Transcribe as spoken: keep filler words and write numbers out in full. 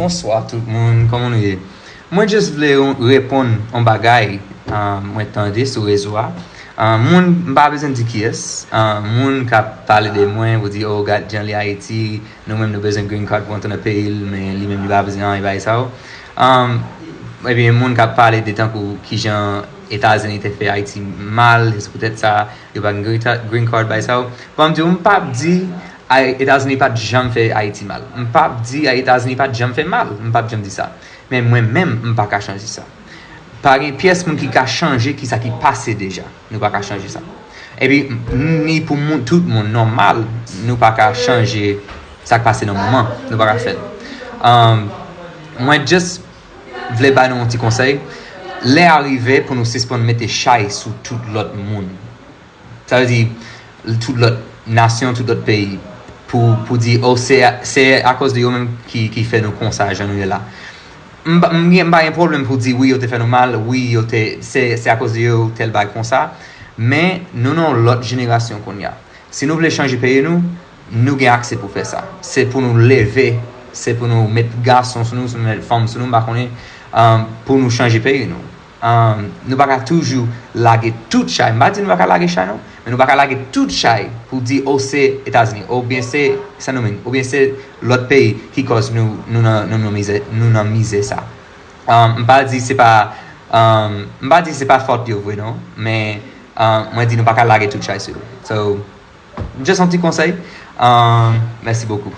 Bonswa tout moun, kòman nou ye? Mwen just vle yon, reponn yon bagay, ah, mwen tande sou rezo a. Ah, moun, m pa bezwen di kiyès, ah, moun k ap pale de mwen, pou di, "Oh, gad jan li Ayiti, nou menm nou bezwen green card pou antre nan peyi l, men li menm li pa bezwen anyen bagay sa yo." Ah, ebyen, moun k ap pale de tankou kijan Etazini te fè Ayiti mal, se poutèt sa yo pa gen green ta-, green card bagay sa yo. Bon, m di w, m p ap di Ay-, Etazini pa t janm fè Ayiti mal. M p ap di Etazini pa t janm fè mal. M p ap janm di sa. Men mwen menm, m pa ka chanje sa. Pa gen pyès moun ki ka chanje kisa ki pase deja. Nou pa ka chanje sa. Epi, ni pou moun, tout moun nòmal, nou pa ka chanje sa k pase nan moman. Nou pa ka fè l. Um, mwen just vle ba nou yon ti konsèy. Lè a rive pou nou sispann mete chay sou tout lòt moun. Sa vle di, tout lòt nasyon, tout lòt peyi, pou, pou di, "Oh, se, se akoz de yo menm ki, ki fè nou konsa, jan nou ye la." M pa, m gen, m pa gen pwoblèm pou di, "Wi, yo te fè nou mal, wi, yo te, se, se akoz de yo, tèl bagay konsa." Men, nou nan yon lòt jenerasyon kounye a. Si nou vle chanje peyi nou, nou gen aksè pou fè sa. Se pou nou leve, se pou nou met gason sou nou, se pou nou met fanm sou nou, m pa konnen, um, pou nou chanje peyi nou. Um, nou pa ka toujou lage tout chay. M pa di nou pa ka lage chay non, men nou pa ka lage tout chay pou di, "Oh, se Etazini, oubyen se Sendomeng, oubyen se lòt peyi ki kòz nou, nou nan, nou nan mizè, nou nan mizè sa." Um, m pa di se pa, um, m pa di se pa fòt yo vre non, men, um, mwen di nou pa ka lage tout chay sou yo. So, just yon ti konsèy. Um, mèsi bokou.